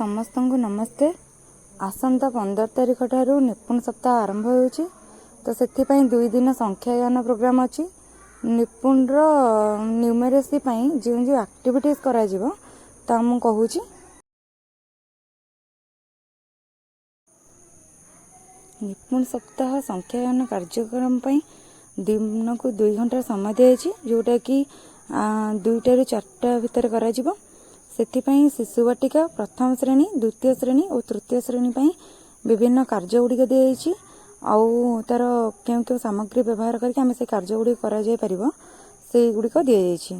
ସମସ୍ତଙ୍କୁ ନମସ୍କାର। ଆସନ୍ତା 15 ତାରିଖ ଠାରୁ ନିପୁଣ ସପ୍ତାହ ଆରମ୍ଭ ହେଉଛି, ତ ସେଥିପାଇଁ 2 ଦିନ ସଂଖ୍ୟା ଜ୍ଞାନ ପ୍ରୋଗ୍ରାମ୍ ଅଛି। ନିପୁଣର ନ୍ୟୁମେରେସି ପାଇଁ ଯେଉଁ ଯେଉଁ ଆକ୍ଟିଭିଟିଜ୍ କରାଯିବ ତା ମୁଁ କହୁଛି। ନିପୁଣ ସପ୍ତାହ ସଂଖ୍ୟା ଜ୍ଞାନ କାର୍ଯ୍ୟକ୍ରମ ପାଇଁ ଦିନକୁ 2 ଘଣ୍ଟା ସମୟ ଦିଆଯାଇଛି, ଯେଉଁଟାକି 2ଟାରୁ 4ଟା ଭିତରେ କରାଯିବ। ସେଥିପାଇଁ ଶିଶୁ ବାଟିକା, ପ୍ରଥମ ଶ୍ରେଣୀ, ଦ୍ୱିତୀୟ ଶ୍ରେଣୀ ଓ ତୃତୀୟ ଶ୍ରେଣୀ ପାଇଁ ବିଭିନ୍ନ କାର୍ଯ୍ୟ ଗୁଡ଼ିକ ଦିଆଯାଇଛି, ଆଉ ତା'ର କେଉଁ କେଉଁ ସାମଗ୍ରୀ ବ୍ୟବହାର କରିକି ଆମେ ସେ କାର୍ଯ୍ୟ ଗୁଡ଼ିକ କରାଯାଇପାରିବ ସେଇଗୁଡ଼ିକ ଦିଆଯାଇଛି।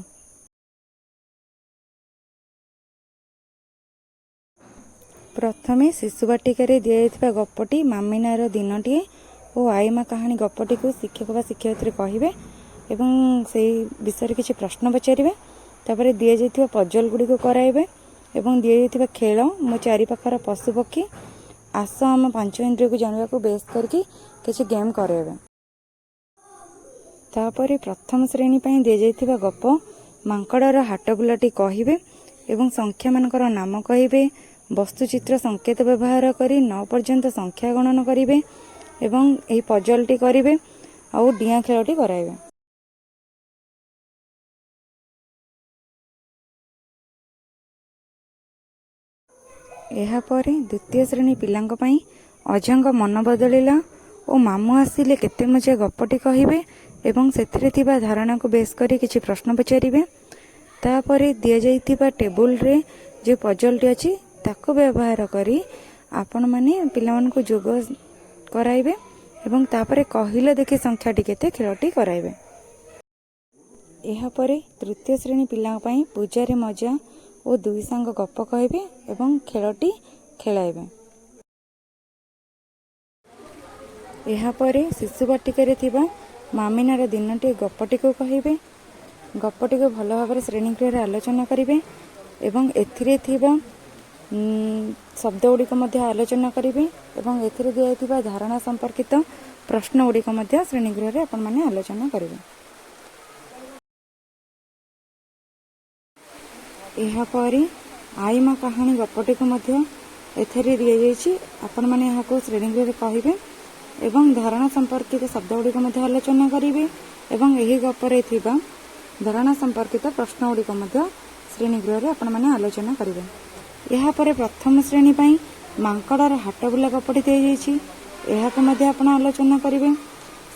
ପ୍ରଥମେ ଶିଶୁ ବାଟିକାରେ ଦିଆଯାଇଥିବା ଗପଟି ମାମିନାର ଦିନଟିଏ ଓ ଆଈମା କାହାଣୀ ଗପଟିକୁ ଶିକ୍ଷକ ବା ଶିକ୍ଷୟିତ୍ରୀ କହିବେ ଏବଂ ସେଇ ବିଷୟରେ କିଛି ପ୍ରଶ୍ନ ପଚାରିବେ। ତାପରେ ଦିଆଯାଇଥିବା ପଜଲ୍ ଗୁଡ଼ିକୁ କରାଇବେ ଏବଂ ଦିଆଯାଇଥିବା ଖେଳ ମୋ ଚାରିପାଖର ପଶୁପକ୍ଷୀ, ଆସ ଆମ ପାଞ୍ଚ ଇନ୍ଦ୍ରିୟକୁ ଜାଣିବାକୁ ବେସ୍ କରିକି କିଛି ଗେମ୍ କରାଇବେ। ତାପରେ ପ୍ରଥମ ଶ୍ରେଣୀ ପାଇଁ ଦିଆଯାଇଥିବା ଗପ ମାଙ୍କଡ଼ର ହାଟବୁଲାଟି କହିବେ ଏବଂ ସଂଖ୍ୟାମାନଙ୍କର ନାମ କହିବେ। ବସ୍ତୁଚିତ୍ର ସଂକେତ ବ୍ୟବହାର କରି 9 ପର୍ଯ୍ୟନ୍ତ ସଂଖ୍ୟା ଗଣନ କରିବେ ଏବଂ ଏହି ପଜଲ୍ଟି କରିବେ ଆଉ ଡିଆଁ ଖେଳଟି କରାଇବେ। ଏହାପରେ ଦ୍ୱିତୀୟ ଶ୍ରେଣୀ ପିଲାଙ୍କ ପାଇଁ ଅଜାଙ୍କ ମନ ବଦଳିଲା ଓ ମାମୁଁ ଆସିଲେ କେତେ ମଜା ଗପଟି କହିବେ ଏବଂ ସେଥିରେ ଥିବା ଧାରଣାକୁ ବେସ୍ କରି କିଛି ପ୍ରଶ୍ନ ପଚାରିବେ। ତାପରେ ଦିଆଯାଇଥିବା ଟେବୁଲରେ ଯେଉଁ ପଜଲ୍ଟି ଅଛି ତାକୁ ବ୍ୟବହାର କରି ଆପଣମାନେ ପିଲାମାନଙ୍କୁ ଯୋଗ କରାଇବେ ଏବଂ ତାପରେ କହିଲେ ଦେଖି ସଂଖ୍ୟାଟି କେତେ ଖେଳଟି କରାଇବେ। ଏହାପରେ ତୃତୀୟ ଶ୍ରେଣୀ ପିଲାଙ୍କ ପାଇଁ ପୂଜାରେ ମଜା ଓ ଦୁଇ ସାଙ୍ଗ ଗପ କହିବେ ଏବଂ ଖେଳଟି ଖେଳାଇବେ। ଏହାପରେ ଶିଶୁ ବାଟିକାରେ ଥିବା ମାମିନାର ଦିନଟିଏ ଗପଟିକୁ କହିବେ। ଗପଟିକୁ ଭଲ ଭାବରେ ଶ୍ରେଣୀଗୃହରେ ଆଲୋଚନା କରିବେ ଏବଂ ଏଥିରେ ଥିବା ଶବ୍ଦ ଗୁଡ଼ିକ ମଧ୍ୟ ଆଲୋଚନା କରିବେ ଏବଂ ଏଥିରେ ଦିଆଯାଇଥିବା ଧାରଣା ସମ୍ପର୍କିତ ପ୍ରଶ୍ନ ଗୁଡ଼ିକ ମଧ୍ୟ ଶ୍ରେଣୀଗୃହରେ ଆପଣମାନେ ଆଲୋଚନା କରିବେ। ଏହାପରେ ଆଈମା କାହାଣୀ ଗପଟିକୁ ମଧ୍ୟ ଏଥିରେ ଦିଆଯାଇଛି। ଆପଣମାନେ ଏହାକୁ ଶ୍ରେଣୀଗୃହରେ କହିବେ ଏବଂ ଧାରଣା ସମ୍ପର୍କିତ ଶବ୍ଦ ଗୁଡ଼ିକ ମଧ୍ୟ ଆଲୋଚନା କରିବେ ଏବଂ ଏହି ଗପରେ ଥିବା ଧାରଣା ସମ୍ପର୍କିତ ପ୍ରଶ୍ନ ଗୁଡ଼ିକ ମଧ୍ୟ ଶ୍ରେଣୀଗୃହରେ ଆପଣମାନେ ଆଲୋଚନା କରିବେ। ଏହାପରେ ପ୍ରଥମ ଶ୍ରେଣୀ ପାଇଁ ମାଙ୍କଡ଼ର ହାଟବୁଲା ଗପଟି ଦିଆଯାଇଛି, ଏହାକୁ ମଧ୍ୟ ଆପଣ ଆଲୋଚନା କରିବେ।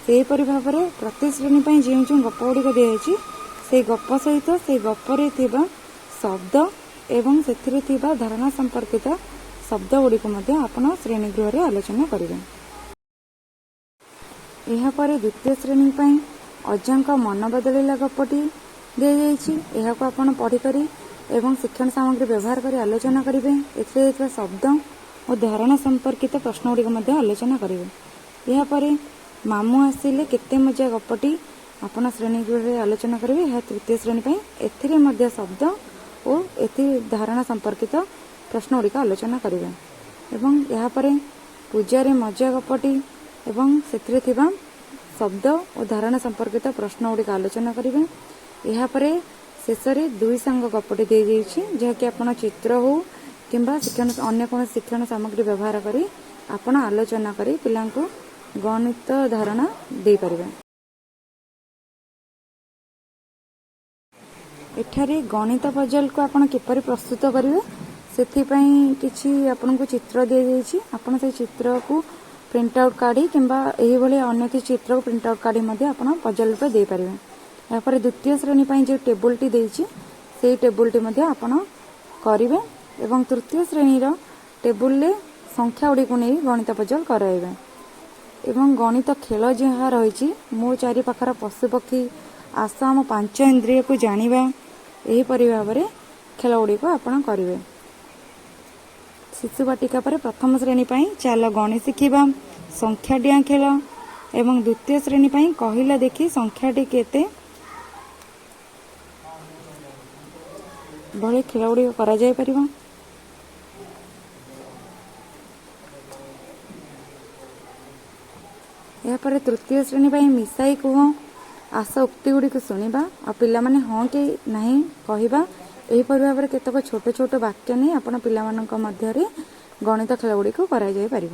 ସେହିପରି ଭାବରେ ପ୍ରତି ଶ୍ରେଣୀ ପାଇଁ ଯେଉଁ ଯେଉଁ ଗପ ଗୁଡ଼ିକ ଦିଆଯାଇଛି ସେଇ ଗପ ସହିତ ସେଇ ଗପରେ ଥିବା ଶବ୍ଦ ଏବଂ ସେଥିରେ ଥିବା ଧାରଣା ସମ୍ପର୍କିତ ଶବ୍ଦ ଗୁଡ଼ିକୁ ମଧ୍ୟ ଆପଣ ଶ୍ରେଣୀଗୃହରେ ଆଲୋଚନା କରିବେ। ଏହାପରେ ଦ୍ୱିତୀୟ ଶ୍ରେଣୀ ପାଇଁ ଅଜାଙ୍କ ମନ ବଦଳିଲା ଗପଟି ଦିଆଯାଇଛି, ଏହାକୁ ଆପଣ ପଢ଼ିକରି ଏବଂ ଶିକ୍ଷଣ ସାମଗ୍ରୀ ବ୍ୟବହାର କରି ଆଲୋଚନା କରିବେ। ଏଥିରେ ଥିବା ଶବ୍ଦ ଓ ଧାରଣା ସମ୍ପର୍କିତ ପ୍ରଶ୍ନ ଗୁଡ଼ିକ ମଧ୍ୟ ଆଲୋଚନା କରିବେ। ଏହାପରେ ମାମୁଁ ଆସିଲେ କେତେ ମଜା ଗପଟି ଆପଣ ଶ୍ରେଣୀଗୃହରେ ଆଲୋଚନା କରିବେ। ଏହା ତୃତୀୟ ଶ୍ରେଣୀ ପାଇଁ, ଏଥିରେ ମଧ୍ୟ ଶବ୍ଦ ଓ ଏଥି ଧାରଣା ସମ୍ପର୍କିତ ପ୍ରଶ୍ନ ଗୁଡ଼ିକ ଆଲୋଚନା କରିବେ। ଏବଂ ଏହାପରେ ପୂଜାରେ ମଜା ଗପଟି ଏବଂ ସେଥିରେ ଥିବା ଶବ୍ଦ ଓ ଧାରଣା ସମ୍ପର୍କିତ ପ୍ରଶ୍ନ ଗୁଡ଼ିକ ଆଲୋଚନା କରିବେ। ଏହାପରେ ଶେଷରେ ଦୁଇ ସାଙ୍ଗ ଗପଟି ଦିଆଯାଇଛି, ଯାହାକି ଆପଣ ଚିତ୍ର ହେଉ କିମ୍ବା ଶିକ୍ଷଣ ଅନ୍ୟ କୌଣସି ଶିକ୍ଷଣ ସାମଗ୍ରୀ ବ୍ୟବହାର କରି ଆପଣ ଆଲୋଚନା କରି ପିଲାଙ୍କୁ ଗଣିତ ଧାରଣା ଦେଇପାରିବେ। ଏଠାରେ ଗଣିତ ପଜଲକୁ ଆପଣ କିପରି ପ୍ରସ୍ତୁତ କରିବେ ସେଥିପାଇଁ କିଛି ଆପଣଙ୍କୁ ଚିତ୍ର ଦିଆଯାଇଛି। ଆପଣ ସେଇ ଚିତ୍ରକୁ ପ୍ରିଣ୍ଟ ଆଉଟ୍ କାଢ଼ି କିମ୍ବା ଏହିଭଳି ଅନ୍ୟ କିଛି ଚିତ୍ରକୁ ପ୍ରିଣ୍ଟ ଆଉଟ୍ କାଢ଼ି ମଧ୍ୟ ଆପଣ ପଜଲ ରୂପେ ଦେଇପାରିବେ। ଏହାପରେ ଦ୍ୱିତୀୟ ଶ୍ରେଣୀ ପାଇଁ ଯେଉଁ ଟେବୁଲଟି ଦେଇଛି ସେଇ ଟେବୁଲଟି ମଧ୍ୟ ଆପଣ କରିବେ ଏବଂ ତୃତୀୟ ଶ୍ରେଣୀର ଟେବୁଲରେ ସଂଖ୍ୟା ଗୁଡ଼ିକୁ ନେଇ ଗଣିତ ପଜଲ କରାଇବେ। ଏବଂ ଗଣିତ ଖେଳ ଯାହା ରହିଛି ମୋ ଚାରିପାଖର ପଶୁପକ୍ଷୀ, ଆସ ଆମ ପାଞ୍ଚ ଇନ୍ଦ୍ରିୟକୁ ଜାଣିବା, ଏହିପରି ଭାବରେ ଖେଳ ଗୁଡ଼ିକୁ ଆପଣ କରିବେ। ଶିଶୁ ବାଟିକା ପରେ ପ୍ରଥମ ଶ୍ରେଣୀ ପାଇଁ ଚାଲ ଗଣି ଶିଖିବା, ସଂଖ୍ୟା ଡିଆଁ ଖେଳ ଏବଂ ଦ୍ୱିତୀୟ ଶ୍ରେଣୀ ପାଇଁ କହିଲା ଦେଖି ସଂଖ୍ୟାଟି କେତେ ଭଳି ଖେଳ ଗୁଡ଼ିକ କରାଯାଇପାରିବ। ଏହାପରେ ତୃତୀୟ ଶ୍ରେଣୀ ପାଇଁ ମିଶାଇ କୁହ, ଆସ ଉକ୍ତି ଗୁଡ଼ିକୁ ଶୁଣିବା ଆଉ ପିଲାମାନେ ହଁ କି ନାହିଁ କହିବା, ଏହିପରି ଭାବରେ କେତେକ ଛୋଟ ଛୋଟ ବାକ୍ୟ ନେଇ ଆପଣ ପିଲାମାନଙ୍କ ମଧ୍ୟରେ ଗଣିତ ଖେଳ ଗୁଡ଼ିକୁ କରାଯାଇପାରିବ।